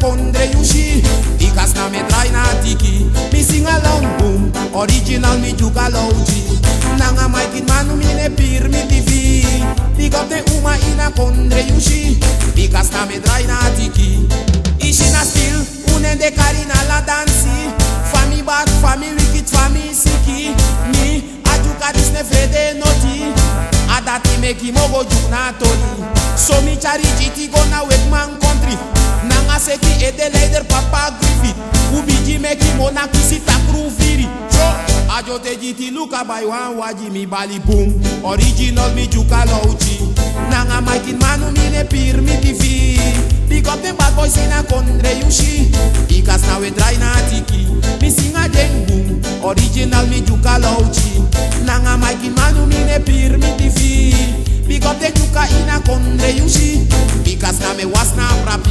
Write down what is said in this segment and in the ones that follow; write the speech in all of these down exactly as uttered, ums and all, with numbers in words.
kondre yu si. Bika sna mi e drai na tiki. Mi singa long bun, original mi dyuka lowti. Nanga Maikin Manu mi no e piri mi tifi. Big up den uma ini a kondre yu si. Bika sna mi e drai na tiki. Isi na stil, un nen de kari na ala dansi. Fa mi bad, fa mi wikiti, fa mi siki. Mi a dyuka disi no e frede noti. A dati meki mi o go dyuku na toli. So mi tyari G T go na wetiman kontri. Nanga seki ede leider papa Griffith. Un bigi meki mi o na kisi takru firi. So a dyote G T luku a bai wan wagi, mi bali bun. Original mi dyuka lowti. Nanga Maikin Manu mi no e piri mi tifi. Big up den bad boys ini a kondre yu si. Bika sna we drai na tiki. Mi singa den bun. Original mi dyuka lowti. Nanga Maikin Manu mi no e piri mi tifi. Big up den dyuka ini a kondre yu si. Bika sna mi e wasi na prapi.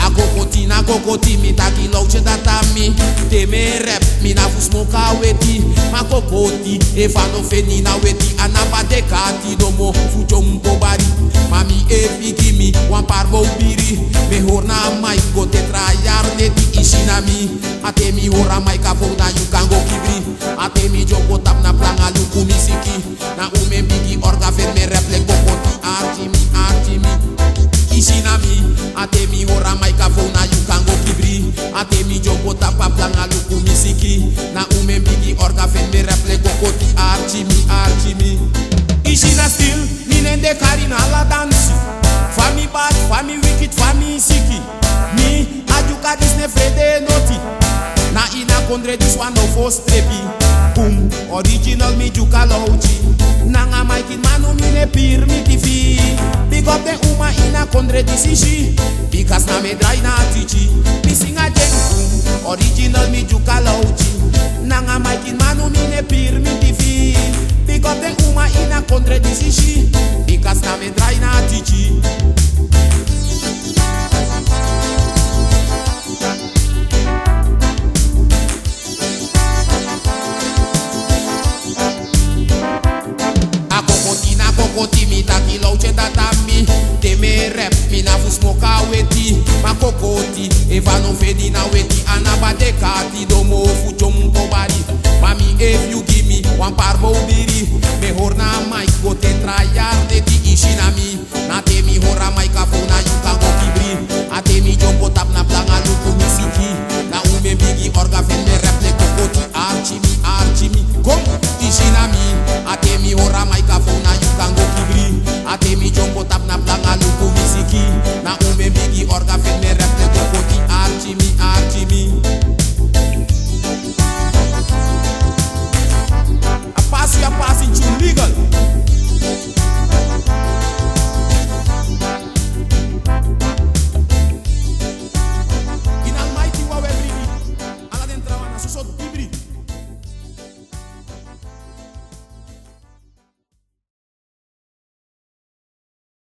A kokoti na kokoti, mi taki lowti, dati a mi. Te mi e rap, mi na fu smoka weti. Ma kokoti, efu a no feni na weti, a na badekati nomo fu dyompo bari. Ma mi e figi mi wan parbo biri. Mi e hori na a Mike go te tra yari neti. Isi na mi, a te mi hori a Mike a fowtu, na yu kan go kibri. A te mi dyompo tapu na planga luku mi siki. Na un mi e bigi orga fu mi e rap leki kokoti. Arki mi, arki mi. Isi na mi, a te mi hori a Mike a fowtu, na yu kan go kibri. A te mi dyompo tapu a planga luku mi siki. Na un mi e bigi orga fu mi e rap leki kokoti. Arki mi, arki mi. Isi na stil, mi nen de kari na ala dansi. Fa mi bad, fa mi wikiti, fa mi siki. Mi a dyuka disi no e frede noti. Na ini a kondre disi wan no fosi trepi. Bun, original mi dyuka lowti. Nanga Maikin Manu mi no e piri mi tifi. Big up den uma ini a kondre disi si. Bika sna mi e drai na tiki. Mi singa den bun, original mi dyuka lowti. Nanga Maikin Manu mi no e piri mi tifi. Big up den uma ini a kondre disi si. Bika sna mi e drai na tiki. A kokoti na kokoti, mi taki lowti, dati a mi. Te mi e rap, mi na fu smoka weti. Ma kokoti, efu a no feni na weti, a na badekati nomo fu dyompo bari. Ma mi, efu yu gi mi wan parbo biri, mi e hori na a Mike go te tra yari neti. Isi na mi,